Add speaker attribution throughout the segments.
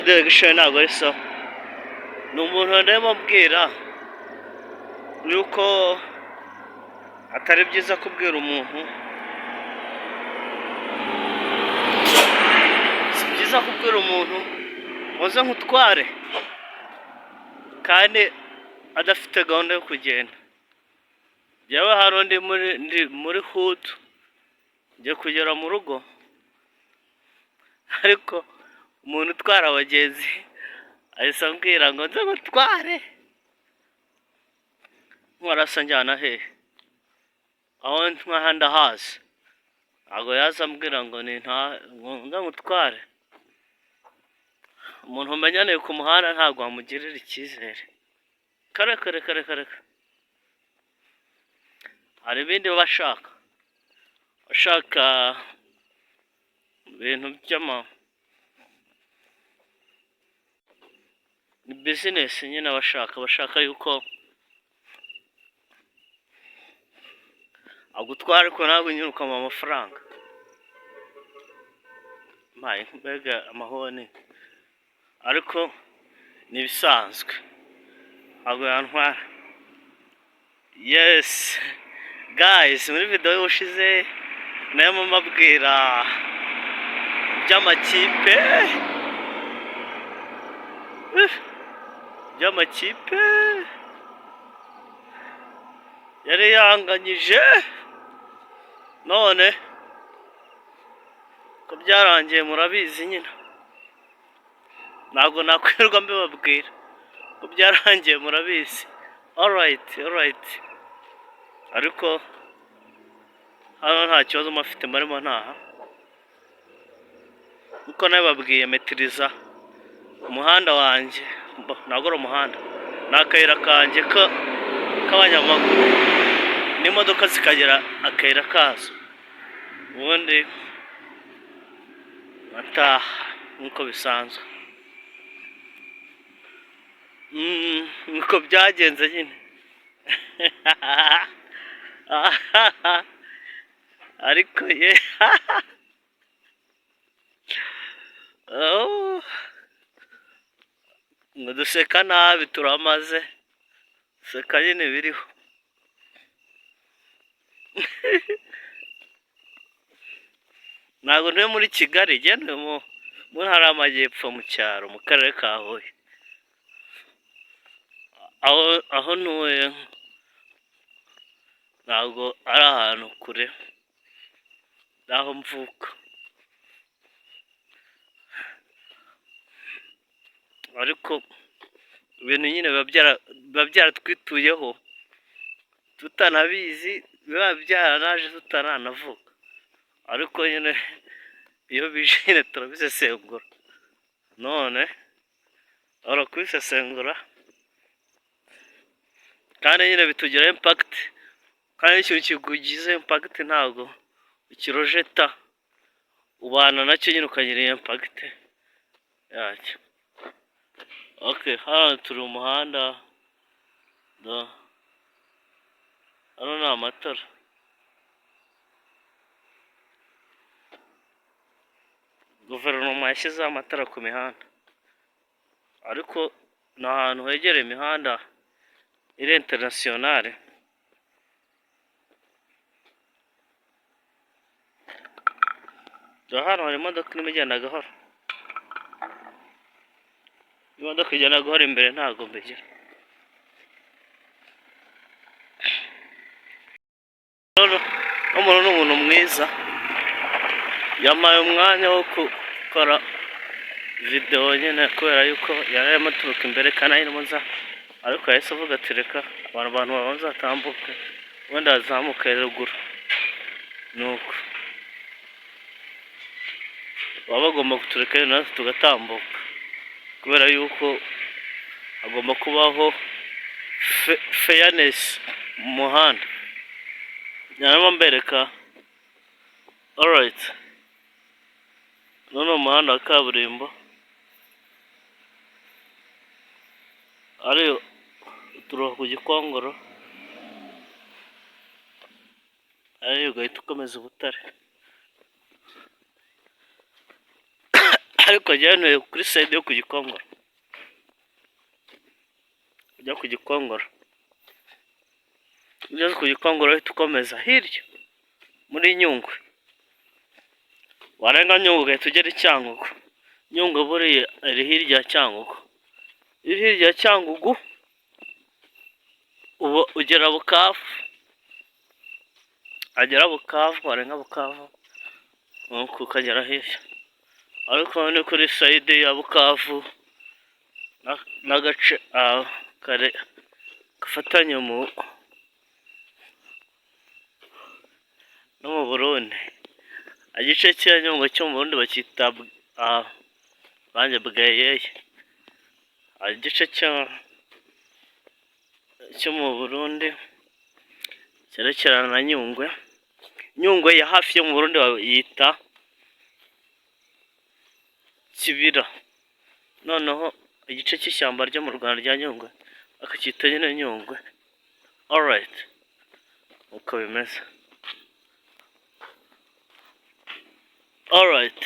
Speaker 1: Direction ntabwo ari sawa. Ni umuntu ndimo mbwira yuko atari byiza kubwira umuntu, si byiza kubwira umuntu ngo nze nkutware kandi adafite gahunda yo kugenda. Njyewe hano ndi muri hood, ngiye kugera mu rugo, ariko umuntu utwara abagenzi ahise ambwira ngo nze ngutware. Nkurasa njyana hehe? Aho ntwaha ndahazi, ntabwo yaza ambwira ngo nze ngutware. Umuntu umenyaniye ku muhanda ntabwo wamugirira icyizere. Kare kare kare kare, hari ibindi baba bashaka, bashaka ibintu by'ama ni business nyine bashaka, bashaka yuko agutwara ariko nawe nyine ukamuha amafaranga. Mpaye mbega amahoni, ariko ni ibisanzwe, ntabwo yantwara. Yes guys, muri video y'ubushize nayo mbabwira iby'amakipe, by'amakipe yari yanganyije, none ko byarangiye murabizi nyine, ntabwo nakwirirwa mbibabwira ko byarangiye murabizi. Alright, alright, ariko hano nta kibazo mfite, mbarimo ntaha nkuko nabibabwiye, metiriza umuhanda wanjye, ntabwo ari umuhanda, ni akayira kanjye k'abanyamaguru, n'imodoka zikagira akayira kazo, ubundi nkataha nk'uko bisanzwe, nkuko byagenze nyine. Ariko ye ngo duseka nabi turamaze, duseka nyine biriho. Ntabwo ntuye muri Kigali, njye ntuye mu ntara y'Amajyepfo mu cyaro, mu karere ka Huye. Aho ntuye ntabwo ari ahantu kure y'aho mvuka, ariko ibintu nyine biba byaratwituyeho tutanabizi, biba byaranaje tutaranavuka, ariko nyine iyo bije nyine turabisesengura, none bahora kubisesengura kandi nyine bitugiraho impact, kandi ikintu kikugizeho impact ntabwo ukirojeta, ubana nacyo nyine ukagira iyo impact yacyo. Okay, hano turi mu muhanda, hano ni amatara. Guverinoma yashyizeho amatara ku mihanda, ariko ni ahantu hegereye imihanda iri internationale. Dore hano hari imodoka irimo igenda gahoro, imodoka igenda gahoro imbere ntabwo mbigira. Umuntu ni umuntu mwiza, yampaye umwanya wo gukora videwo nyine kubera yuko yari arimo aturuka imbere kandi nari ndimo nza, ariko yahise avuga ati reka abantu babanze batambuke ubundi azamuke ruguru, nuko baba bagomba kutureka natwe tugatambuka kubera yuko hagomba kubaho fairness mu muhanda. Narimo mbereka, alright, uno ni umuhanda wa kaburimbo, ari uturuka ku Gikongoro, hariya ugahita ukomeza i Butare. Ariko njyewe ntuye kuri side yo ku Gikongoro. Ujya ku Gikongoro, ugeze ku Gikongoro uhita ukomeza hirya muri Nyungwe, warenga Nyungwe ugahita ugera i Cyangugu. Nyungwe buriya iri hirya ya Cyangugu. Iri hirya ya Cyangugu uba ugera Bukavu, agera Bukavu, warenga Bukavu nuko ukagera hirya. Ariko ni kuri side ya Bukavu n'agace kare gafatanye mu no mu Burundi. Igice cya Nyungwe cyo mu Burundi bacyita banjye Bweyeye. Igice cyo mu Burundi cyerekerana na Nyungwe, Nyungwe ya hafi yo mu Burundi bayita Kibira. Noneho igice cy'ishyamba ryo mu Rwanda rya Nyungwe bakacyita nyine Nyungwe. Alright, uko bimeze. Alright.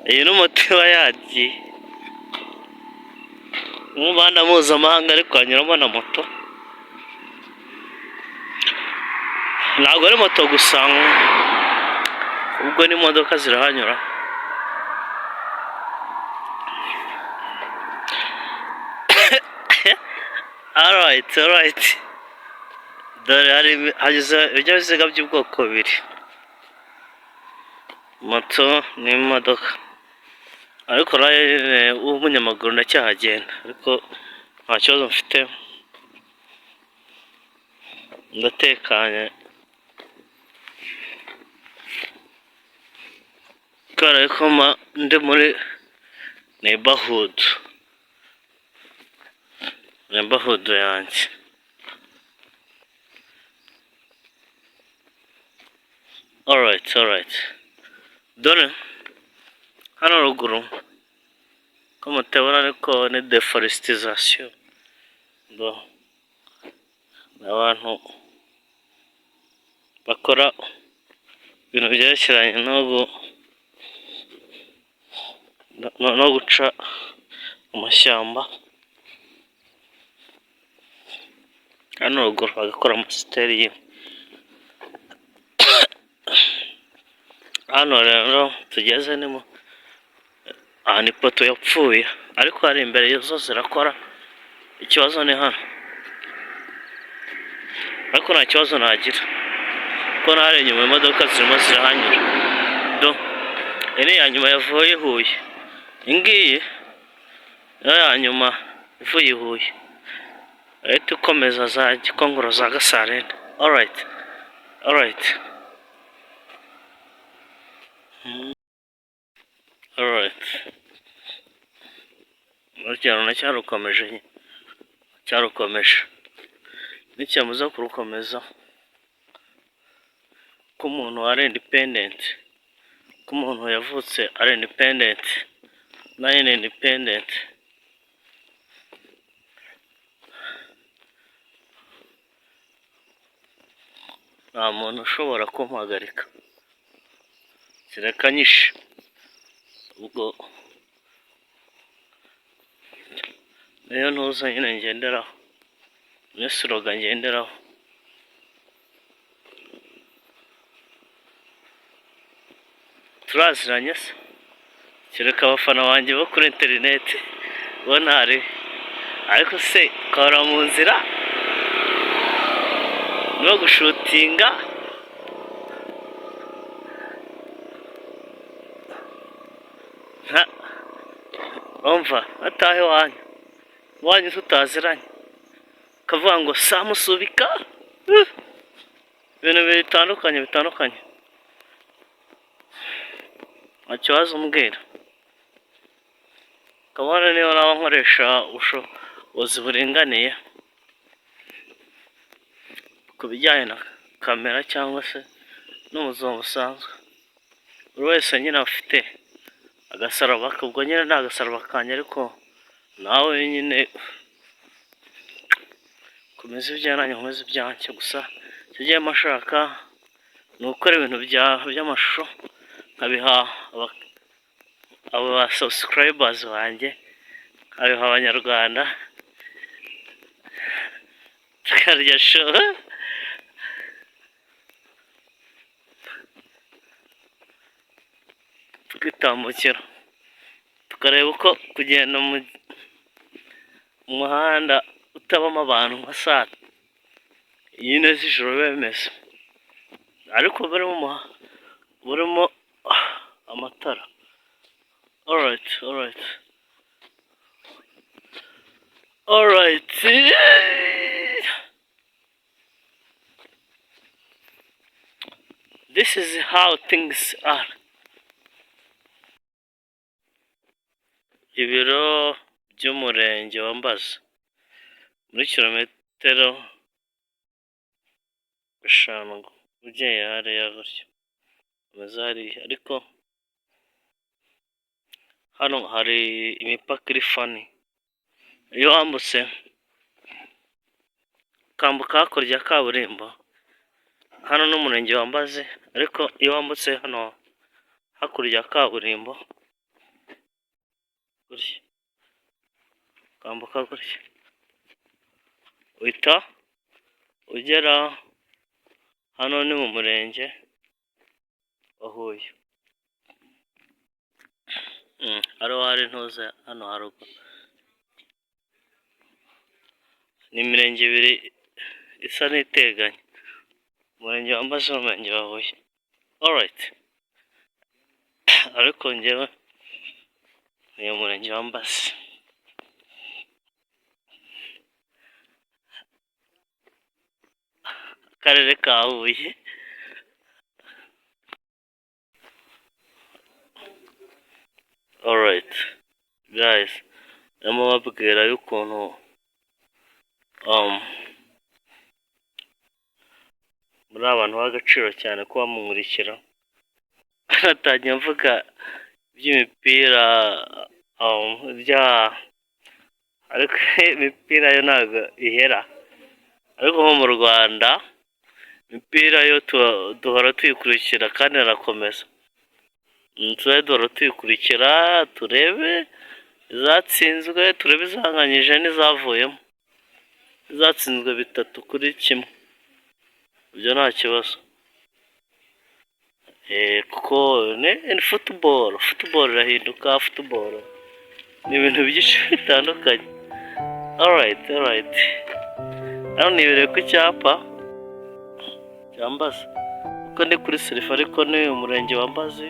Speaker 1: Iyi ni moto iba yagiye mu muhanda mpuzamahanga, ariko hanyuramo na moto. Ntabwo ari moto gusa, ubwo n'imodoka zirahanyura. Alright, alright. Dore hari hageze ibinyabiziga by'ubwoko bubiri, moto n'imodoka. Ariko nayo nyine w'umunyamaguru ndacyahagenda, ariko nta kibazo mfite, ndatekanye. Kubera ko ndi muri neighborhood, neighborhood yanjye. Alright, alright. Dore hano ruguru ko mutabona, ariko ni déforestation. Do ni abantu bakora ibintu byerekeranye no guca amashyamba hano ruguru, bagakora amasiteri y'inka. Hano rero tugeze ni mu ahantu ipoto yapfuye, ariko hari imbere zo zirakora, ikibazo ni hano. Ariko nta kibazo nagira kuko n'ahari inyuma imodoka zirimo zirahanyura. Do iyi ni iya nyuma yavuye i Huye, iyi ngiyi niyo ya nyuma ivuye i Huye, irahita ikomeza za Gikongoro, za Gasarenda. Alright, alright, alright. Urugendo cyarukomeje, cyarukomeje, nikimuza kurukomeza ko umuntu ari independent, ko umuntu yavutse ari independent, nanjye ni independent. Nta muntu ushobora kumpagarika kereka anyishe. Ubwo niyo ntuza nyine ngenderaho, niyo slogan ngenderaho. Turaziranye se? Kereka abafana banjye bo kuri interineti bo ntari. Ariko se ukahora mu nzira no gushutinga, nta umva ataha iwanyu, iwanyu tutaziranye, ukavuga ngo samusubika, ibintu bitandukanye bitandukanye, nta kibazo umbwira. Kabone niyo naba nkoresha ubushobozi buringaniye ku bijyanye na kamera cyangwa se n'ubuzima busanzwe, buri wese nyine afite agasaraba ke, ubwo nyine ni agasaraba kanjye, ariko nawe nyine Komeza ibyawe, nanjye nkomeze ibyanjye. Gusa icyo ngiyemo ashaka ni ugukora ibintu by'amashusho, nkabiha aba subscribers banjye, nkabiha Abanyarwanda, tukarya show, tukitambukira, tukareba uko kugenda mu muhanda utabamo abantu nka saa 4 z'ijoro biba bimeze, ariko burimo amatara. Alright. This is how things are. Ibiro by'umurenge wa Mbazi, muri kilometero 5 ugiye hariya gutya, umeze hariya, ariko hano hari imipaka iri funny. Iyo wambutse ukambuka hakurya ya kaburimbo, hano ni umurenge wa Mbazi, ariko iyo wambutse hano hakurya ya kaburimbo gutya, ukambuka gutya, uhita ugera hano, ni mu murenge wa Huye. Hariho hari ntuze hano haruguru. Ni imirenge ibiri isa n'iteganye, umurenge wa Mbazi n'umurenge wa Huye. Alright, ariko njyewe ni umurenge wa Mbazi. Akarere ka Huye. Alright guys, ndimo babwira y'ukuntu muri abantu b'agaciro cyane kuba munkurikira. Natangiye mvuga iby'imipira, bya, ariko imipira yo ntabwo ihera, ariko nko mu Rwanda imipira yo duhora tuyikurikira kandi irakomeza. Tuzajye duhora tuyikurikira, turebe izatsinzwe, turebe izanganyije n'izavuyemo. Izatsinzwe 3-1, ibyo nta kibazo, kuko ni football, football irahinduka, football ni ibintu byinshi bitandukanye. Alright, hano nibereye ku cyapa cya Mbazi, kuko ndi kuri selfie, ariko ni umurenge wa Mbazi,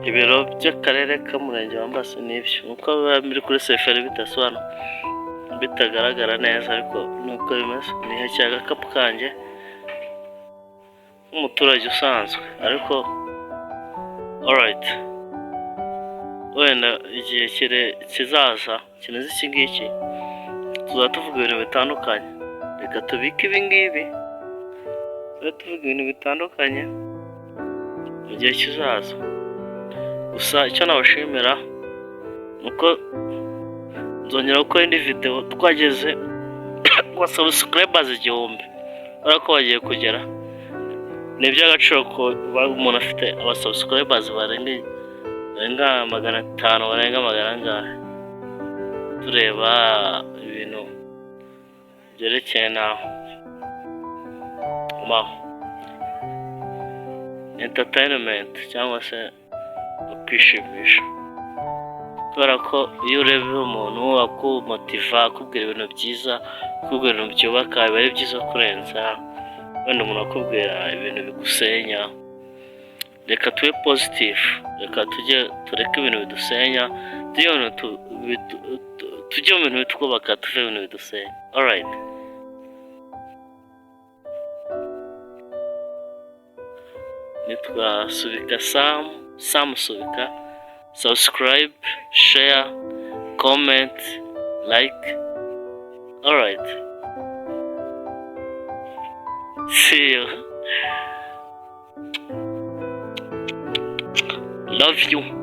Speaker 1: ibiro by'akarere k'umurenge wa Mbazi nibyo, uko biba biri kuri selfie bidasobanura, bitagaragara neza, ariko nuko bimeze. Nihekeye agakapu kanjye nk'umuturage usanzwe, ariko alright, wenda igihe kizaza kimeze iki ngiki tuzaba tuvuga ibintu bitandukanye. Reka tubike ibi ngibi, tuzajye tuvuga ibintu bitandukanye mu gihe kizaza. Gusa icyo nabashimira ni uko nzongera gukora indi videwo twageze ku ba subscribers 1000, urabona ko bagiye kugera. Ni iby'agaciro kuba umuntu afite aba subscribers barenga 500, barenga magana angahe, tureba ibintu byerekeye na entertainment cyangwa se kwishimisha, kubera ko iyo ureba umuntu akumotiva, akubwira ibintu byiza, akubwira ibintu byubaka, biba ari byiza kurenza wenda umuntu akubwira ibintu bigusenya. Reka tube positive, reka tujye tureke ibintu bidusenya, tujye mu bintu bitwubaka, tuve mu bintu bidusenya. Alright, nitwa Subika Sam, Sam Subika. Subscribe, share, comment, like. Alright, see you, love you.